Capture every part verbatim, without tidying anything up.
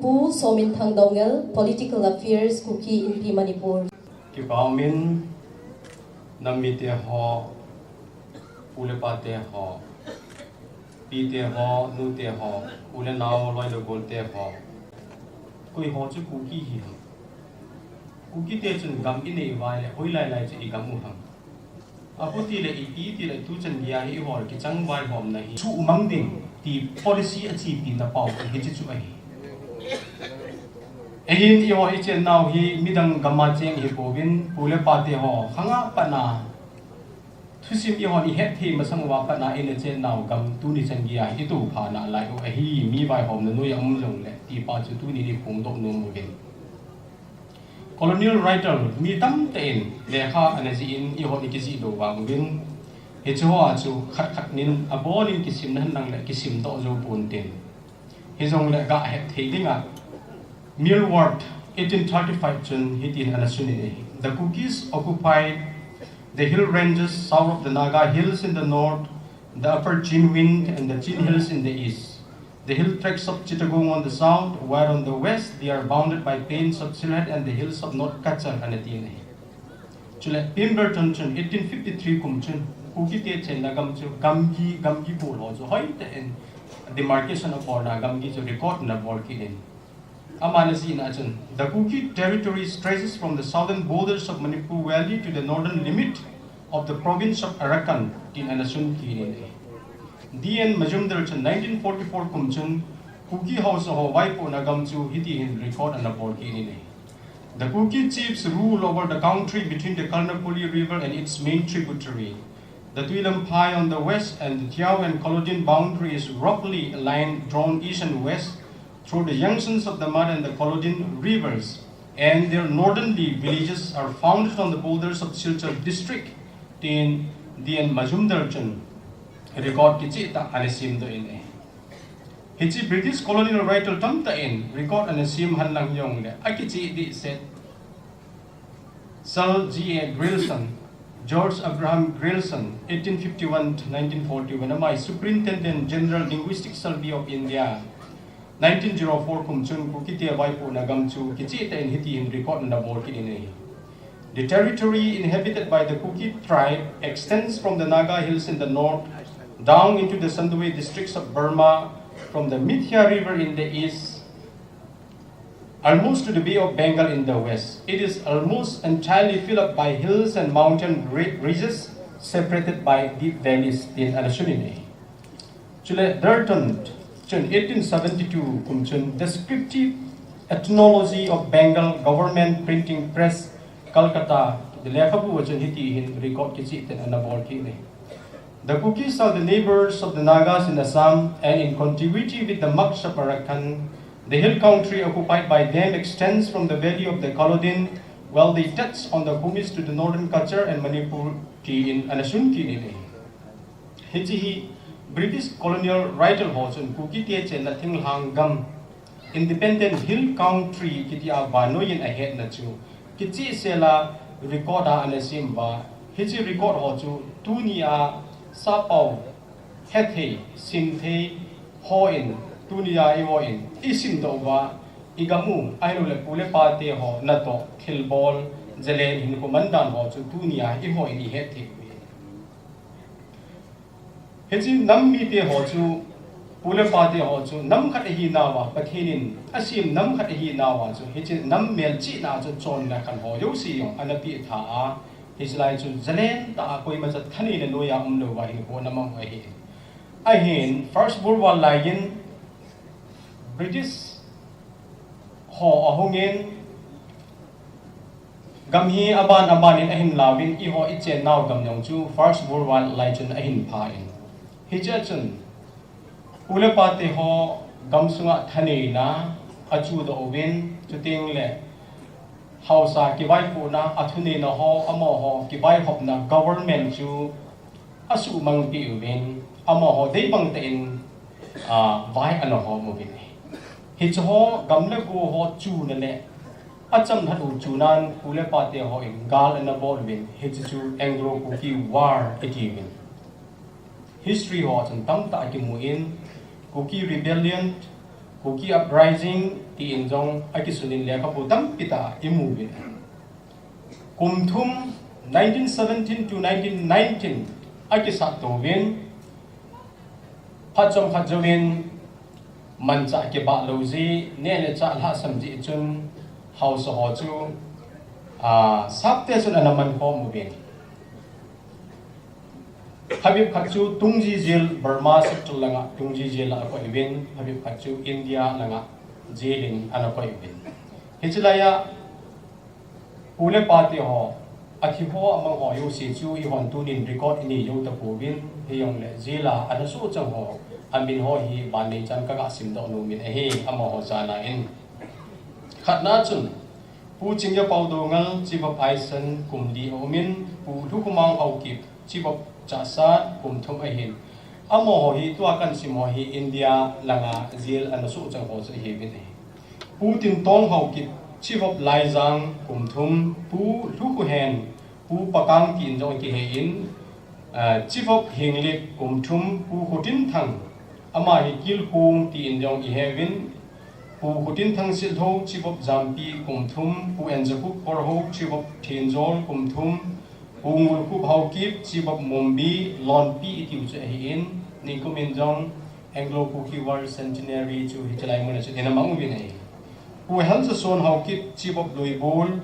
Pu Sominthang Doungel, Political Affairs, Kuki Inpi Manipur. Kipah umin, nam mite ho, pu le pate ho, pite ho, nute ho, u le nao, loi le golte ho. Koi ho chu Kuki hi. Kukite chun gam inei uva ahile, hoilai lai chu igam u ham. Apu tile ipi tile tuchan geiya hi ihol kichang vaihomna hi chu umang ding ti policy achepi na pau hi chu ahi. Ahin ihol ichen nau hi midang gam a cheng hi pouvin pu le pate ho khanga patna thusim ihol ihet thei masang uva patna ichen nau gam tuni chan geiya hi itoh pha nalai u ahi mi vaihomna noiya um jongle ti pa chu tuni ni phongdoh nom uvin. Colonial writer mi tamtah in lekha ana jih in ihol ikijih lou vang uvin. Hiche hoa chu khat khat nin abon in kisim na henlang le kisim doh jou ponte. Hijongle gahet thei dinga Millward eighteen thirty-five chun hitin ana sun in ahi. The Kukis occupied the hill ranges south of the Naga Hills in the north, the upper Chindwin and the Chin Hills in the east. The hill tracts of Chittagong on the south, while on the west they are bounded by plains of Sylhet and the hills of North Cachar, ana tin ahi. Chule Pemberton chun eighteen fifty-three kum chun Kukite chenna gam chu gamgi, gamgi bol ho chu hoitah in demarcation abolna gamgi chu record ana bol kit in. Aman ajihna chun, the Kuki territory stretches from the southern borders of Manipur Valley to the northern limit of the province of Arakan, tin ana sun kit in. D N Majumdar chun nineteen forty-four kum chun Kuki Haosa ho vaipohna gam chu hiti hin record ana bol kit in. The Kuki chiefs rule over the country between the Karnaphuli River and its main tributary, the Tuilamphai on the west, and the Tiau and Kalodin boundary is roughly a line drawn east and west through the junctions of the Mad and the Kalodin rivers, and their northerly villages are found on the borders of Silchar district, tin D N Majumdar chun record kichehtah ana semdoh in ahi. Hiche British colonial writer tamtah in record ana sem henlang jongle akicheh dehset Sir G A Grierson, George Abraham Grierson, eighteen fifty-one to nineteen forty-one, ama hi Superintendent General Linguistic Survey of India, nineteen zero four kum chun Kukite vaipohna gam chu kichehtah in hiti hin record ana bol kit in ahi. The territory inhabited by the Kuki tribe extends from the Naga Hills in the north down into the Sandwe districts of Burma, from the Myitkyina River in the east almost to the Bay of Bengal in the west. It is almost entirely filled up by hills and mountain ri- ridges, separated by deep valleys, tin ana sun in ahi. Chule Durton chun eighteen seventy-two kum chun Descriptive Ethnology of Bengal, Government Printing Press, Calcutta, ti lekhabu a chun hiti hin record kichehtah in ana bol kit in ahi. The Kukis are the neighbors of the Nagas in Assam, and in contiguity with the Maks of Arakan, the hill country occupied by them extends from the valley of the Kalodin, while they touch on the Kumis to the northern Cachar and Manipur, tin ana sun kit in ahi. Hiche hi British colonial writer ho chun Kukite chenna thinglhang gam Independent Hill Country kiti a vannoi in ahetna chu kichehsel a record a ana sem uva, hiche record ho chu tunia sappao hethei, simthei hon tunia ihon isimdoh uva, igam u ahilouleh pu le pate ho natoh, thilbol, zalen, hinkho mandan ho chu tunia ihon ihet thei uve. Hiche nam mite ho chu, pu le pate ho chu, nam khat ahinauva, Pathen in asem nam khat ahinauva chu, hiche nam melchihna chu chonna khan ho jouse jong ana peh tha a, hiche lai chu zalen tah a koimacha thaneina noiya umlouva hinkho ana mang u ahi. Ahin, First World War lai in British ho ahung in, gam hi aban aban in ahin lauvin, eiho ichennau gam jong chu First World War lai chun ahin pha in. Hichea chun, pu le pate ho gam sunga thaneina achuhdoh uvin, chuteng le haosa kivaipohna, athuneina ho, amaho kivaihopna government chu asuhmang peh uvin, amaho deibang tah in, a, vai ana hom uvin. Hiche ho gam le go ho chuna le achamlhat u chunan pu le pate hon gal ana bol uvin, hiche chu Anglo-Kuki War atiuvin. History ho chun tamtah akimun, Kuki Rebellion, Kuki Uprising ti in jong akisunin lekhabu tampi tah imu uvin. Kum thum, nineteen seventeen to nineteen nineteen, akisat tou uvin, phat chomkhat jouvin, manchah kibah lou jeh, neh le chah lhahsam jeh chun, haosa ho chu, ah, Sapte chun ana man khom uvin. Phabep khat chu Taunggyi Jail, Burma sector langa Taunggyi Jail a akoi uvin, phabep khat chu India langa jail in ana koi uvin. Hiche laiya, u le pa te ho, athi ho amang ho jouse chu eihon tunin record inei jou tapouvin, hijongle jail a ana sohchang ho, amin ho hi vannei chan kaga simdoh nomin ahi, amaho jana in. Khatna chun, Pu Chingyapao Doungel, Chief of Aisan, kum li aumin, Pu Lhukhomang Haokip, Chief of Chassad, kum thum ahin. Amaho hi, tua kasim ho hi India langa jail ana sohchang ho chu ahiuvin ahi. Pu Tintong Haokip, Chief of Laijang, kum thum, Pu Lhukhohen, Pu Pakang tin jong kihe in, ah, Chief of Henglep, kum thum, Pu Khotinthang, ama hi Kilkhung tin jong ihe uvin, Pu Khotinthang Sitlhou, Chief of Jampi, kum thum, Pu Enjakhup Kharhou, Chief of Thenjol, kum thum, Pu Ngulkhup Haokip, Chief of Mumbi, Lonpi itiu chu ahin, nikum in jong Anglo-Kuki War Centenary chu hiche lai muna chu ina mang uvin ahi. Pu Heljason Haokip, Chief of Luibol,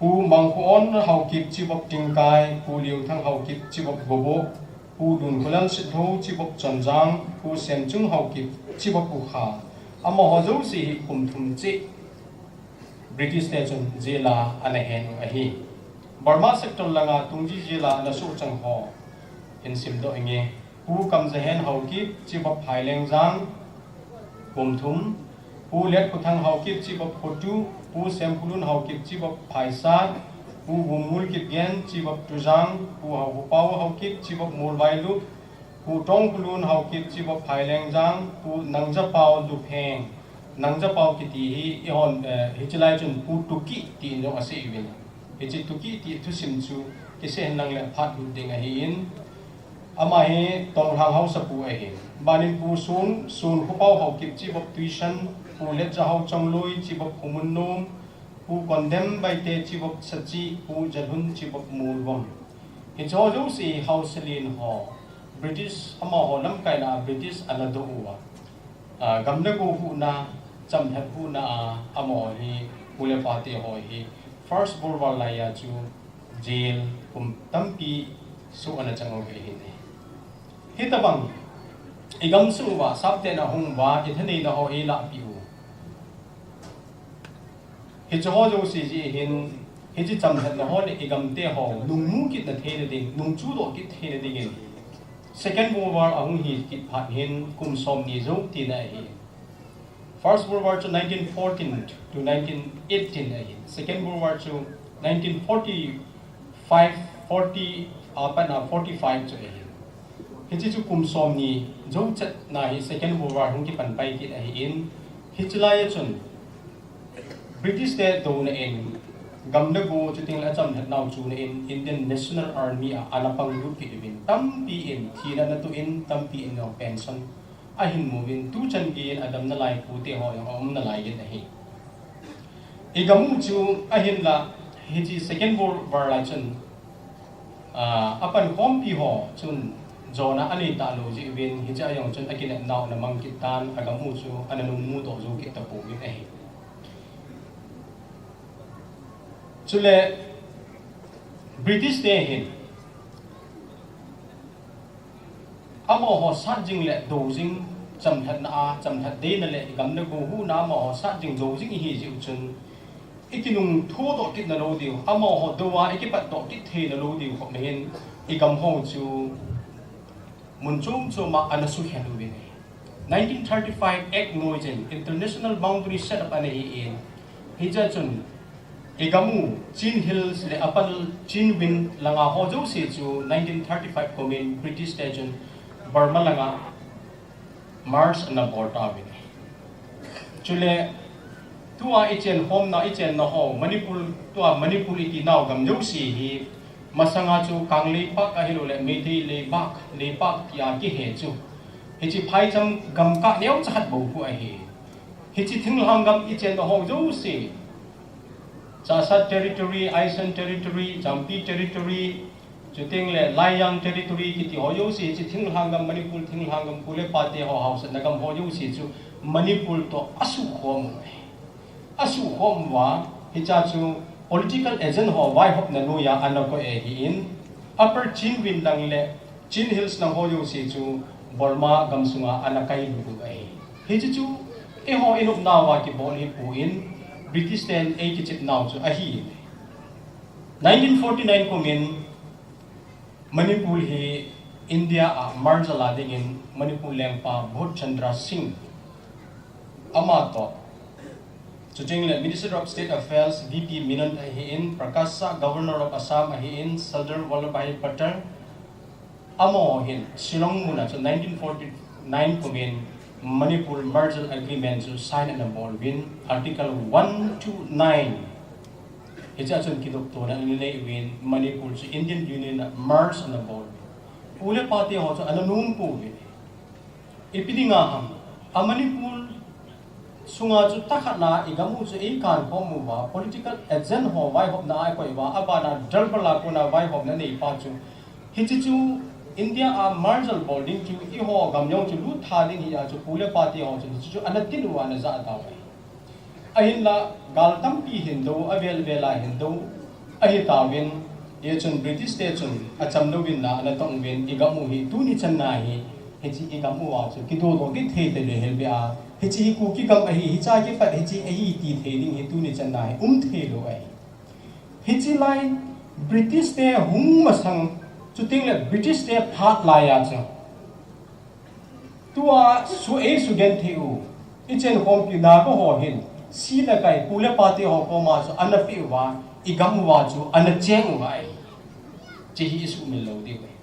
Pu Mangkhoon Haokip, Chief of Tingkai, Pu Liuthang Haokip, Chief of Goboh, Pu Lunkholal Sitlhou, Chief of Chonjang, Pu Semchung Haokip, Chief of Ukha, amaho jouse hi kum thum cheh British te chun jail a ana hen u ahi. Burma sector langa Taunggyi Jail a ana sohchang ho hin simdoh inge. Pu Kamjahen Haokip, Chief of Phailengjang, kum thum, Pu Letkhothang Haokip, Chief of Khotu, Pu Semkholun Haokip, Chief of Phaisat, Pu Vumngul Kipgen, Chief of Tujang, Pu Haokhopao Haokip, Chief of Molvailup, Pu Tongkholun Haokip, Chief of Phailengjang, Pu Nangjapao Lupheng, Nangjapao kiti hi, eihon, eh, hiche lai chun Pu Tuki tin jong asei uvin. Hiche Tuki ti thusim chu kisei henlang le phat lut ding ahin. Ama hi Tonglhang haosapu ahin. Banin Pu Sun, Sunkhopao Haokip, Chief of Tuition, Pu Letjahao Chongloi, Chief of Khomunnom, Pu Kondem Baite, Chief of Sachi, Pu Jalhun, Chief of Molvom. Hicheho jouse haosa len ho, British, amaho lamkaina a British ana doh uva. Ah, gam le go huhna, chamlhat huhna a, amaho hi, u le pa te ho hi, First World War laiya chu jail kum tampi soh ana chang uve ahi. Hitobang, i gamsung uva, Sapte in ahung uva, i thaneina ho eilahpeh u. Hicheho jouse jeh hin, hiche chamlhatna ho le i gamte ho, nungmu kitna theina ding, nungchudoh kit theina dingin, Second World War ahung hi kit phat hin, kum somni jou tina ahi. First World War chu nineteen fourteen to nineteen eighteen ahi. Second World War chu nineteen forty-five, forty, apat a forty-five chu ahi. Hiche chu kum somni jou chetna hi Second World War hung kipan pai kit ahin. Hiche laiya chun British te douna in, gam le go chuteng le achamlhatnau chuna in Indian National Army a ana panglut kit uvin, tampi in thina ana toh in, tampi in jong pension ahin mu uvin, tuchan geiyin adamna lai pute ho jong aumna lai in ahi. I gam u chu ahinla, hiche Second World War lai chun, ah, apankhompi ho chun jona anei talou jeh uvin, hiche a jong chun akinepnau ana mang kit tan, agam u chu ana nungmudoh jou kit tapouvin ahi. Chule British te hin amaho sat jing le dou jing, chamlhatna a, chamlhat deina le i gam le go huhna amaho sat jing jou jing ihi jeh u chun, i kinungthodoh kitna lou diu, amaho dou a i kipatdoh kit theina lou diu khop na hin, i gam ho chu mun chom chom a ana sukhen uvin ahi. Nineteen thirty-five Act noiyin International Boundary set up ana hi in, hiche a chun i gam u Chin Hills le Upper Chindwin langa ho jouse chu nineteen thirty-five kum in British te chun Burma langa march ana bol tauvin ahi. Chule tua i chenkhomna, i chenna ho, Manipur, tua Manipur i tinau gam jouse hi, masanga chu Kangleipak ahilou le Meitei Leipak, Leipak tia kihe chu. Hiche phaicham gamkah neocha khat bou khu ahi. Hiche thinglhang gam ichenna ho jouse, Chassad Territory, Aisen Territory, Champi Territory, chuteng le Laiyang Territory kiti ho jouse, hiche thinglhang gam, Manipur thinglhang gam, pu le pate ho haosatna gam ho jouse chu Manipur toh asuhkhom uve. Asuhkhom uva, hichea chu political agent ho vaihopna noiya ana koi ahin, Upper Chindwin lang le Chin Hills lang ho jouse chu Burma gam sunga ana kailut u ahi. Hiche chu eiho inopnauva kibol ahipon, British ten eikichep nau chu ahi. Nineteen forty-nine kumin Manipur hi India a merger a dingin Manipur lengpa Bodh Chandra Singh, ama toh, chuteng le Minister of State Affairs V P Menon ahin, Prakasa Governor of Assam ahin, Sardar Vallabhbhai Patel, amaho hin Shillong muna chu nineteen forty-nine kumin Manipur Merger Agreement chu sign ana bol uvin, Article one two nine. Hichea chun kidoptona ana nei uvin, Manipur chu Indian Union a merge ana bol uvin. Pu le pate ho chu ana nompo uvin. Ipi dinga ham, a Manipur sunga chu tahkhat na igam u chu eikankhom uva, political agent ho vaihopna a ikoi uva, abana Durbar a kona vaihopna neipa chu, hiche chu India a merger bol ding chu eiho gam jong chu lut tha ding ahi a chu pu le pate ho chun hiche chu ana tin uva ana jah tauve. Ahinla gal tampi hin do, avel vel a hin do ahi tauvin, hichun British te chun acham louvin na ana tong uvin, igam u hi tuni channa hi, hiche igam uva chu kidodoh kit thei talou helbe a, hiche hi Kuki gam ahi, hichea kipat hiche ahi ti thei ding hi tuni channa hi um thei lou ahi. Hiche lai British te hung masang, chuteng le British te phat laiya chu, tua su, eisugenthei u, ichenkhompi nabol ho hin, sina kai pu le pate ho koma chu ana peh uva, igam uva chu ana cheng uva ahi. Hiche hi isuhmil lou diu ahi.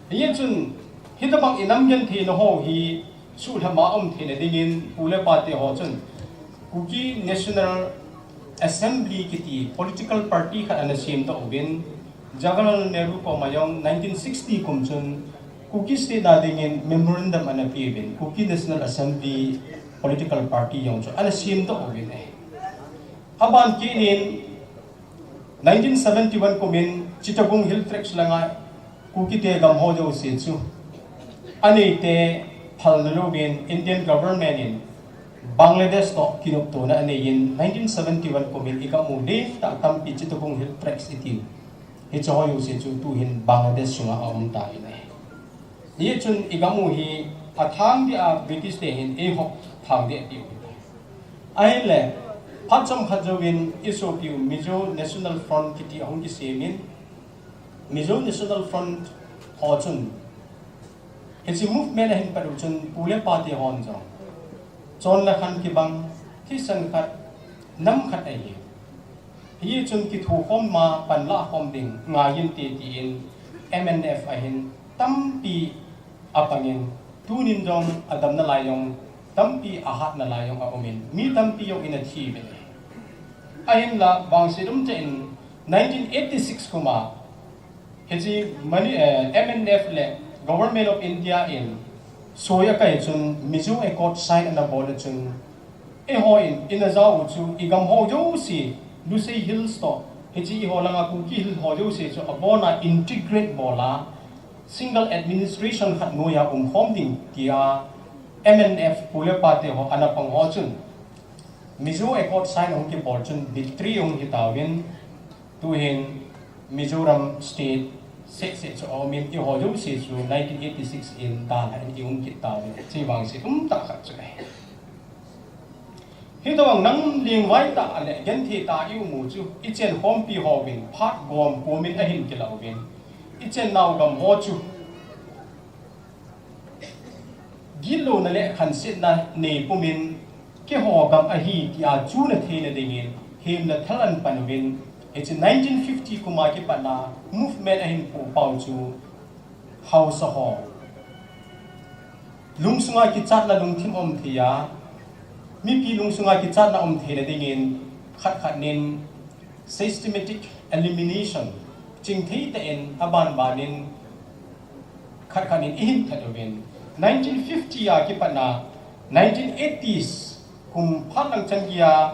Hichun, hitobang inam gentheina ho hi suhlhama um theina dingin pu le pate ho chun Kuki National Assembly kiti political party khat ana semdoh uvin, Jawaharlal Nehru koma jong nineteen sixty kum chun Kuki State a dingin memorandum ana peuvin, Kuki National Assembly political party jong chu ana semdoh uvin ahi. Aban kit in nineteen seventy-one kumin Chittagong Hill Tracts langa Kuki te gam ho jouse chu aneite phalna louvin Indian government in Bangladesh toh kinoptona aneiyin nineteen seventy-one kumin igam u lentah tampi Chittagong Hill Tracts iti, hiche ho jouse chu tuhin Bangladesh sunga aum tan ahi. Hichun igam u hi athang dia British te hin eihop thang dia tiu. Ahile, phat chomkhat jouvin isopiu Mizo National Front kiti ahung kisemin, Mizo National Front ho chun, hiche movement ahin pat u chun pu le pate hon jong chonna khan kibang, thisan khat, nam khat ahi. Hichun kithokhom ma panlah khom ding ngai inte tin M N F ahin tampi apangin, tunin jong adamna lai jong tampi, ahatna lai jong aumin, mi tampi jong in athiuvin. Ahinla vangset umtah in nineteen eighty-six kuma hiche Mani-, eh, M N F le Government of India in soi akai chun Mizo Accord sign ana bol chun, eihon ina jao u chu igam ho jouse, Lusei Hills toh, hiche eiho langa Kuki Hill ho jouse chu abona integrate bola, single administration khat noiya umkhom ding tia M N F pu le pate ho ana pang ho chun Mizo Accord sign ahung kibol chun victory ahung hitauvin, tuhin Mizoram state sehseh chu aumin, eiho jouse chu nineteen eighty-six in dalha in i um kit tauvin, hiche vangset umtah khat chu ahi. Hitobang nam lingvai tah le genthei tah a i um u chu ichenkhompi hovin phat gomkomin ahin kilah uvin, ichennau gam ho chu gitlouna le khansetna neipumin, keiho gam ahi tia chuna theina dingin hemna thal ahin pan uvin, hiche nineteen fifty kuma kipatna movement ahin pohpau chu haosa ho lungsunga kichatna lungthim um thei a, mipi lungsunga kichatna um theina dingin khat khat nin systematic elimination, chingthei tah in aban banin khat khat nin ihin that uvin. Nineteen fifty a kipatna Nineteen eighties kum phat lang chan geiya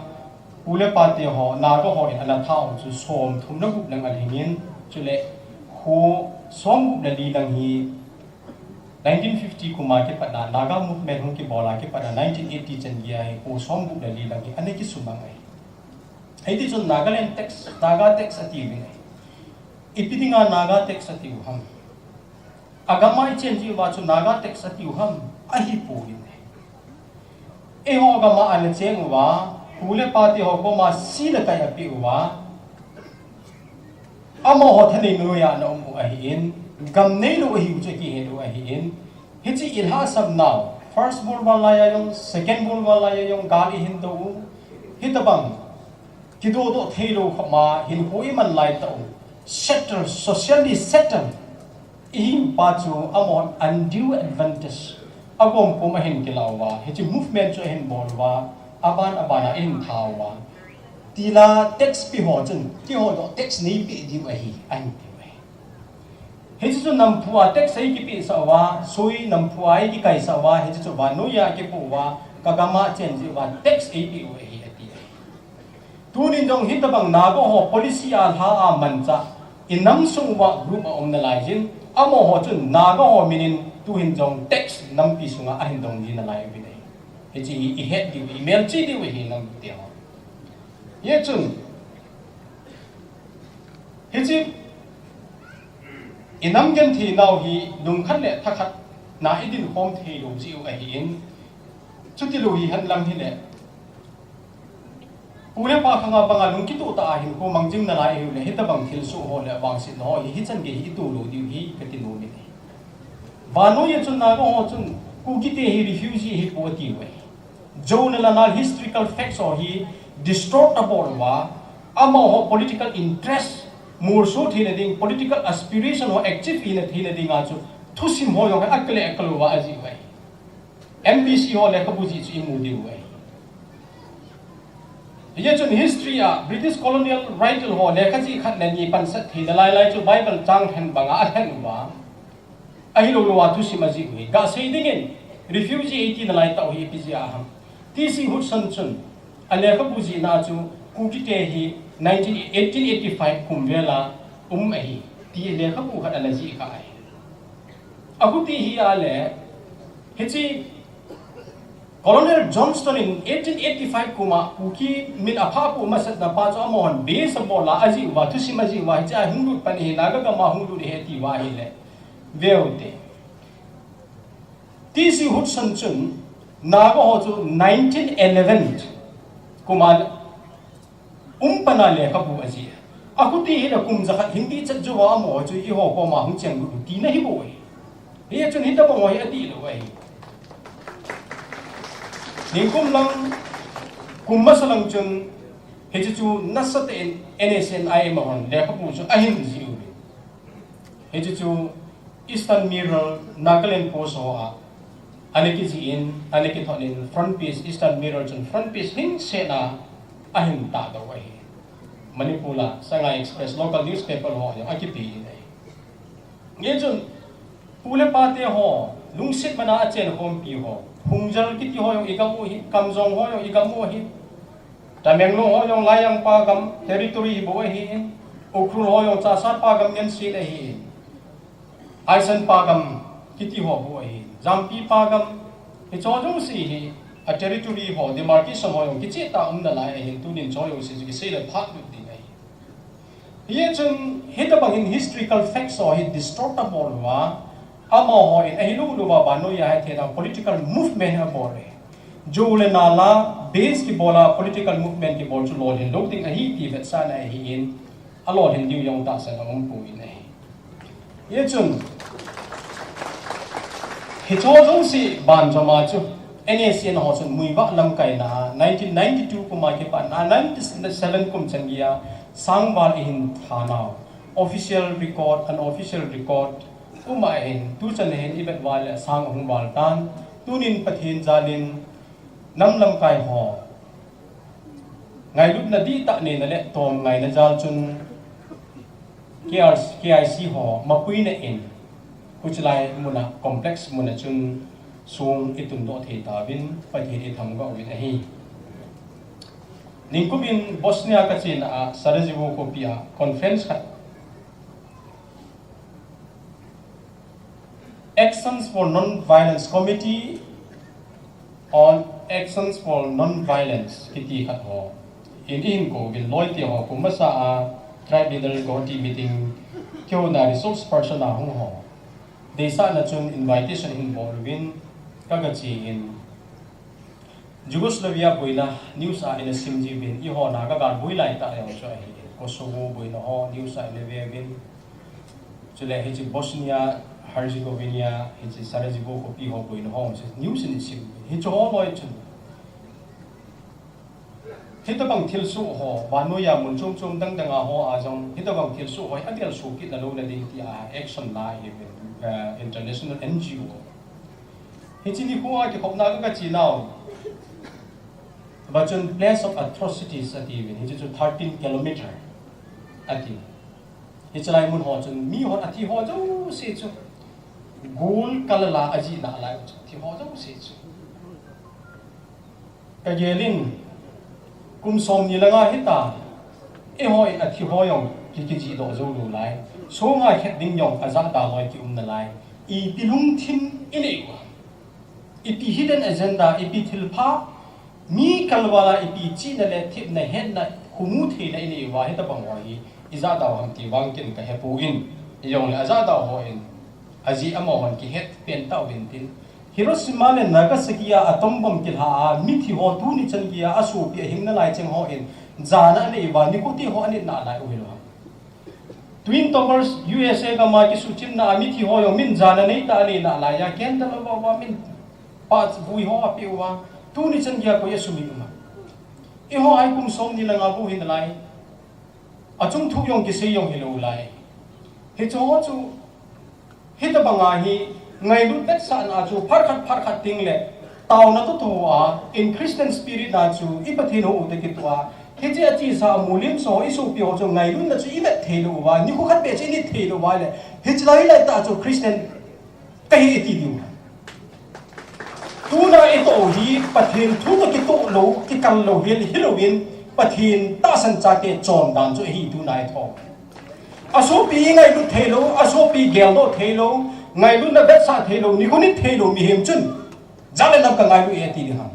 pu le pa te ho, Naga ho in ana tha u chu som thum le gup lang alhingin, chule kho som gup le li lang hi nineteen fifty kum a kipat a, Naga movement hung kibol a kipat a nineteen eighty chan geiya hi kho som gup le li lang hi ana kisumang ahi. Hiti chun Nagaland tax, Naga tax ati u ahi. Ipi dinga Naga tax ati u ham? Agam a i chen jeh uva chu Naga tax ati u ham? Ahipoi. Eiho gam a ana cheng uva, pu le pa te ho koma si le kai ape uva, amaho thanei noiya ana um u ahin, gam neilou ahiu chu akihet u ahin, hiche i lhahsam nau, First World War laiya jong, Second World War laiya jong, gal i hin do u, hitabang kidodoh theilou khop ma hinkho i man lai tah u, settle, socially settle i hiu pa chu amahon undue advantage, agom pum ahin kila uva, hiche movement chu ahin bol uva, aban aban a ahin tha uva. Tila tax pe ho chun, keiho toh tax neipe diu ahi, ahin tiu ahi. Hiche chu namphu a tax eikipehsah uva, soi namphu a eikikaisah uva, hiche chu vannoiya kipoh uva, ka gam a chen jeh uva tax eipe u ahi, ati ahi. Tunin jong hitabang Naga ho policy a lha a manchah, i nam sung uva group a um nalai jin, amaho chun Naga ho minin tuhin jong tax nampi sunga ahin dong ji nalai uvin ahi. Hiche hi i het diu, i melchih diu ahi nam te ho. Hijeh chun, hiche i nam genthei nau hi lungkhat le thakhat na i dinkhom theilou jeh u ahin, chutilou hi henlang hile, pu le pa khanga banga lungkitoh tah a hinkho mang jing nalai ahiu le, hitabang thilsoh ho le vangsetna ho hi, hichan gei hi i tolou diu hi kati nom in ahi. Vannoiya chun Naga ho chun Kuki te hi refugee ahipoi ati uve. Jou le lana historical facts ho hi distort abol uva, amaho political interest molso theina ding, political aspiration ho achieve hina theina dinga chu thusim ho jong akile akal uva ajih uve. M B C ho lekhabu jih chu imu diu ahi. Hijeh chun history a British colonial writer ho lekha jih khat le ni pansat theina lailai chu Bible chang lhen banga alhen uva, ahilou louva thusim ajih u hi. Gasei dingin refugee eiti nalai tah u hi ipi jeh a ham? T C Hudson chun alekhabu jihna chu Kuki te hi nineteen, eighteen eighty-five kum vela um ahi, ti lekhabu khat ana jih kha ahi. Ahuti hi ale, hiche Colonel Johnston in eighteen eighty-five kum a Kuki min aphapu masatna pa chu amahon base abol a ajih uva, thusim ajih uva, hiche a hung lut pan ahi, Naga gam a hung lut ahi ati uva ahile, veute. T C Hudson chun Naga ho chu nineteen eleven kum a um pan a lekhabu ajih. Ahuti hile kum jakhat hin dihchet jouva amaho chu eiho koma hung cheng lut u tina ahibou ahi. Hijeh chun hitabang ho hi adihlou ahi. Ningkum lang, kum masa lang chun, hiche chu nasatah in N S C N I M ahon lekhabu chu ahin jih u. Hiche chu Eastern Mirror, Nagaland Post ho a ana kijih in, ana kithot in, front page, Eastern Mirror chun front page lhingset a ahin tahdoh u ahi. Manipur a Sangai Express local newspaper ho jong akipe in ahi. Hijeh chun pu le pa te ho, lungset man a achenkhompi ho, Phungjal kiti ho jong igam u ahi, Kamjong ho jong igam u ahi, Tamenglong ho jong Laijang pa gam territory hibou ahin, Ukhrul ho jong Chahsat pa gam ngensen ahin, Aisan pa gam kiti ho bou ahin, Jampi pa gam, hicheho jouse hi a territory ho, demarcation ho jong kicheh tah a um nalai ahin, tunin hicheho jouse chu kisei le phat lut ding ahi. Hijeh chun hitabang in historical facts ho hi distort abol uva, amaho in ahilou louva vannoiya hitheina political movement abol e. Jou le nal a base kibol a political movement kibol chu lolhin lou ding ahi ti vetsahna ahin, alolhin diu jong tahsan aumpoi ahi. Hijeh chun, hicheho jouse banjom a chu, N S C N ho chun Muivah lamkaina a nineteen ninety-two kum a kipat a ninety-seven kum chan geiya sangval eihin thanau, official record, unofficial record um ahin, tuchan hin ivet uva le sang ahung val tan, tunin Pathen jalin nam lamkai ho ngailutna dihtah neina le tomngaina jal chun K R, K I C ho mapuina in, huchilai muna, complex muna chun sung i tundoh thei tauvin, Pathen i thangvah uvin ahi. Ningkum in Bosnia ka chena a Sarajevo khopi a conference khat, Actions for Non-Violence, Committee on Actions for Non-Violence kiti khat ho in, in ko vin loi ti ho kum masa a tribe leader committee meeting keu na resource person a hung ho. Deisahna chun invitation hin bol uvin ka ga chi in, Yugoslavia boina news a ina sim ji uvin, i ho na ka gal boi lai ta jong chu ahi. Kosovo boina ho news a ina ve uvin. Chule hiche Bosnia Herzegovina, hiche Sarajevo khopi ho boina ho chu news in sim uvin. Hiche ho loi chun hitabang thilsoh ho, vannoi a mun chom chom dang dang a ho a jong, hitabang thilsoh ho, a tel soh kit na lou na ding ti a action la hi, eh, international N G O. Hiche nikho a kikhopna ka, ka chi nau. Va chun place of atrocities ati uvin, hiche chu thirteen kilometer ati. Hiche lai mun ho chun mi hon athi ho jouse chu gul kalala ajih nalai chu, thi ho jouse chu. Ka gel in, kum somni le nga hita, eiho in athi ho jong ki, kijih doh jou lou lai. Songa khet ding jong ajahda loi ki um nalai. Ipi lungthim i nei uva, ipi hidden agenda, ipi thilpha, mi kalval a ipi chihna le thepna hetna, khumu theina i nei uva, hitabang ho hi i jahda u ham ti vang ken ka hepon, ijongle ajahda u hon ajeh amahon kihet pen tauvin tin, Hiroshima le Nagasaki a atom bomb kilha a mithi ho tuni chan geiya asopi ahing nalai cheng hon jana anei uva, nikho ti ho anin nalai u hilou ham. Twin Towers U S A gam a kisuhthimna a mithi ho jong min jana nei ta anei nalai a, candle ava uva min pah vui ho apeh uva, tuni chan geiya koi asumil um ham. Eiho a hi kum somni le nga bou hi nalai. Achung thu jong kisei jong hilou lai. Hiche ho chu hitabang a hi ngailut vetsahna chu phat khat phat khat ting le taona toh toh a, in Christian spirit na chu i Pathen hou u te kitoh a, hiche a chesa a mulim so i sopi ho chu ngailutna chu i vet thei lou uva, nikho khat beh chu i nit thei lou uva le, hiche lai lai tah chu Christian kahi i ti diu. Tuna i toh u hi Pathen thu toh kitoh lou, kikal lou hel, hilouvin Pathen tahsan chate chondan chu ahi tuna i toh u. Asopi i ngailut thei lou, asopi geldoh thei lou, ngailutna vetsah thei lou, nikho nit thei lou mihem chun, jat le nam ka ngailu e ti ding ham.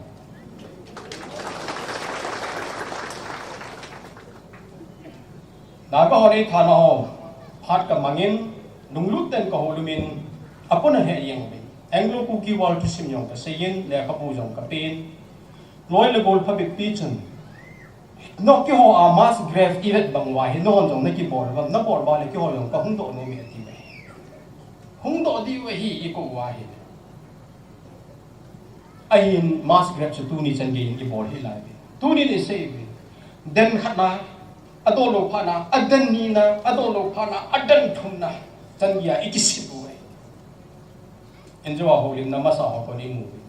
Naga ho nei thana ho, phat ka mangin, lunglut ten ka houlim in, apun ahe jeng uvin. Anglo Kuki War thusim jong ka seiyin, lekhabu jong ka pen. Loi le gol phabep pi chun, nokho a mass grave i vet bang uva hi, nahon jong na kibol uva, na bol uva le keiho jong ka hung doh nom e ati uve. Hung doh diu ahi i kou uva hi. Ahin mass grave chu tuni chan gei in i bol hih lai uve. Tunin i sei uve. Den khatna, adoh lou phatna, aden nina, adoh lou phatna, aden thumna, chan geiya i kisip uve. Injo a houlimna masa ho kon i mu uve.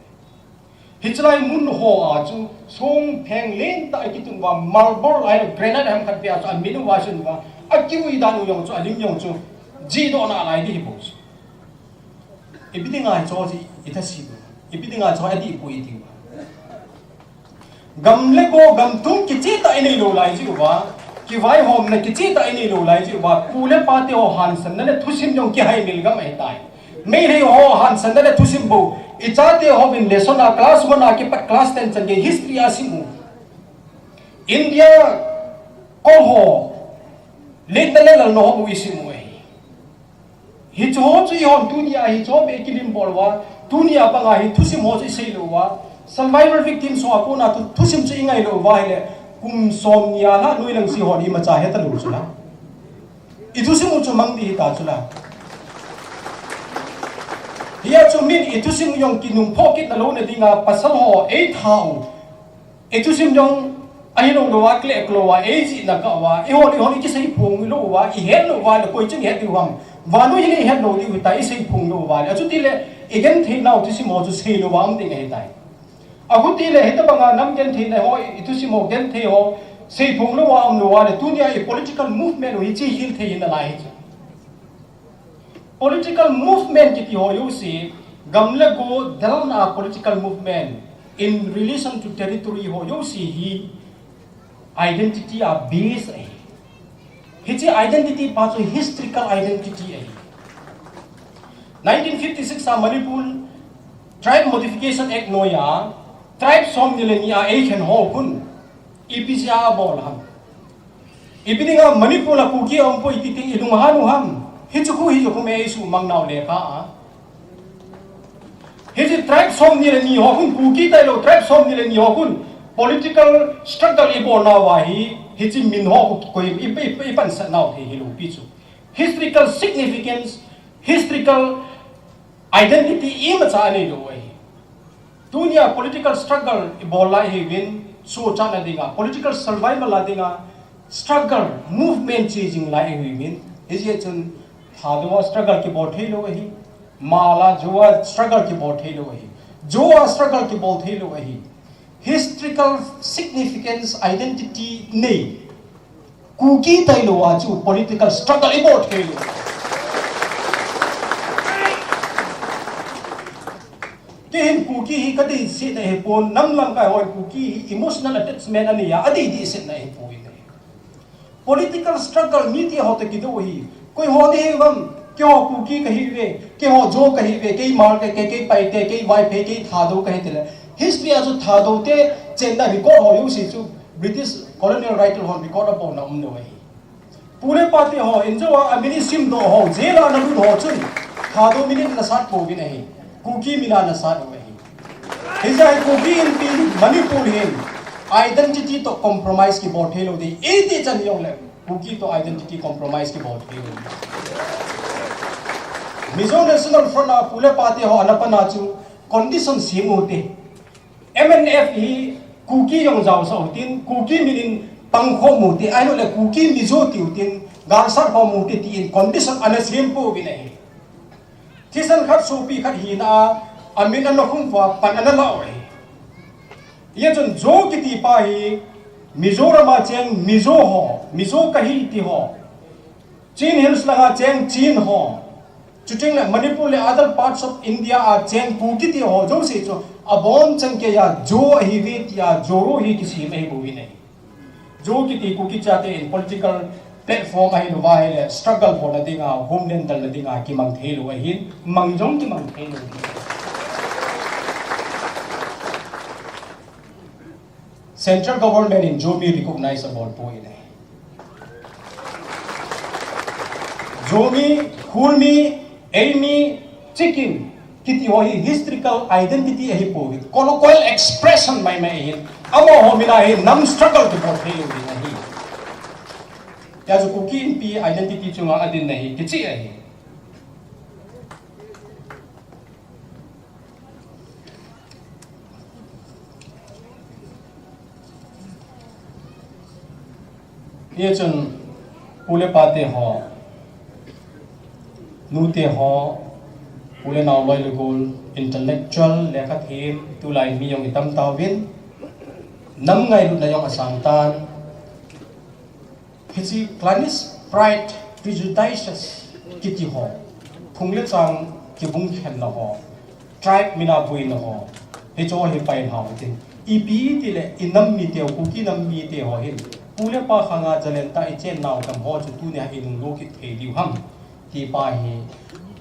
Hiche lai mun ho a chu song pheng lentah a kitun uva, marble a granite ham khat beh a chu amin uva, asun uva, akiui dan u jong chu, alim jong chu, jihdoh nalai ding hi bou chu. Ipi dinga hiche chu i thase u, ipi dinga hiche adih poi i ti uva. Gam le go gam tum kicheh tah i nei lou lai jeh uva, kivaihomna kicheh tah i nei lou lai jeh uva, pu le pa te ho hansanna le thusim jong kihaimil gam ahitai. Meitei ho hansanna le thusim bou, i chate hovin lesson a class one a kipat class ten chan gei history a sim u. India kol ho letna le lalna ho bou i sim u ahi. Hiche ho chu eihon tunia hiche ho beh i kilim bol uva, tunia banga hi thusim ho chu i sei lou uva, survivor victims ho a kona thu, thusim chu i ngai lou uva ahile, kum somni a lhah noilang se hon imacha heta lou chu la. I thusim u chu mang ding hita chu la. Hia chu min i thusim u jong kinung phoh kit na lou na dinga pasal ho ei tha u. I thusim jong ahilou lou a, kleh lou a, ei jihna kah uva, eihon, eihon i kisei phong lou uva, i het lou uva, le koi chun i het diu ham. Vannoi in i het lou diu hita, i sei phong lou uva, le. Achuti le, i genthei nau thusim ho chu sei lou uva um ding ahitai. Achuti le, hitabanga nam genthei na ho, i thusim ho genthei ho, sei phong lou uva um lou uva, le. Tunia i political movement u hi chi hil thei hi nalai hi chu. Political movement kiti ho jouse, Gam le go delna political movement in relation to territory ho jouse hi identity a base ahi. Hiche identity pa chu historical identity ahi. Nineteen fifty-six a Manipur Tribe Modification Act noiya tribe somni le ni a eikhen ho khun ipi jeh a abol ham? Ipi dinga Manipur a Kuki aumpoi ti ding ilunghan u ham? Hichu khu hi chu khu me isuhmang nau lekha a. Hiche tribe somni le ni ho khun, Kuki tailou tribe somni le ni ho khun political struggle ibol nauva hi, hiche min ho khu koi i, i, ipansat nau thei hilou pi chu. Historical significance, historical identity imacha aneilou ahi. Tunia political struggle ibol lai ihiuvin, suhchatna dinga, political survival a dinga struggle, movement chejing lai ihiuvin, hijeh chun Thadou a struggle kibol theilou ahi, Hmar a Zou a struggle kibol theilou ahi, Zou a struggle kibol theilou ahi. Historical significance, identity nei Kuki tailou a chu political struggle ibol theilou. Keihin Kuki hi kadeisahna ahipon, nam lamkai hon Kuki hi emotional attachment aneiya, adei deisahna ahipoi. Political struggle mite ho toh kidou ahi. Koi ho nahiuvem? Keiho Kuki kahiuve, keiho Zou kahiuve, kei Hmar kahi, kei, kei Paite, kei Vaiphei, kei Thadou kahi tile. History a chu Thadou te chenna record ho jouse chu British colonial writer hon record abolna umlou ahi. Pu le pate ho, injo a, amin isimdoh ho, jail a analut ho chun Thadou min in anasat pouvin ahi. Kuki min a anasat u ahi. Hijeh a hi Kuki Inpi Manipur hin identity toh compromise kibol theilou ding. Iti chan hijongle Kuki toh identity compromise kibol theilou. Mizo National Front a pu le pate ho ana pan a chu condition sem u hite. M N F hi Kuki jong jaosah u hitin, Kuki min in pangkhom u hite, ahiloule Kuki Mizo tiu hitin, galsat khom u hite tin condition ana sem pouvin ahi. Thisan khat sopi khat hina a, amin ana khum uva pan ana la u ahi. Hijeh chun Zou kiti pa hi Mizoram a cheng Mizo ho, Mizo kahi ti ho, Chin Hills langa cheng Chin ho, chuteng le Manipur le other parts of India a cheng Kuki ti ho jouse chu abonchan keiya Zou ahiuve tia Zoro hi kisem ahibouvin ahi. Zou kiti Kuki chate in political platform ahilouva ahile struggle bolna dinga, homeland dalna dinga kimang theilou ahin, mang jong kimang theilou ahi. Central government in Zomi recognize abol poi. Zomi, Khulmi, Eimi, Chikim kiti ho hi historical identity ahipoi. Colloquial expression maimai ahin. Amaho min a hi nam struggle kibol theilou ding ahi. Hijeh chun Kuki Inpi identity chunga adinna hi kicheh ahi. Hijeh chun pu le pate ho, nute ho, u le nao loi le gol, intellectual, lekhathem, tulai mi jong itam tauvin, nam ngailutna jong asang tan. Hiche clannish pride, prejudices kiti ho, phung le chang kibung khenna ho, tribe min a buina ho, hicheho hi pailhau hitin. Ipi itile inam mite ho, Kuki nam mite ho hin pu le pa khanga jalen tah a ichen nau tam ho chu tunia ilunglut kit thei diu ham ti pa hi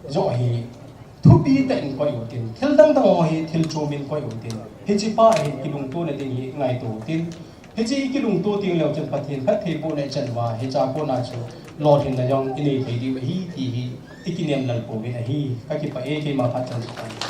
joh hi thupi tah in koi utin, thil dangdang ho hi thil chom in koi utin, hiche pa hi kilungtona ding hi ngaito utin. Hiche ikilungto teng leu chun Pathen phattheibohna ichan uva, hiche a kona chu lolhinna jong inei thei diu ahi ti hi ikinem lel pouvin ahi. Kakipah e, keima phat chan chu tan.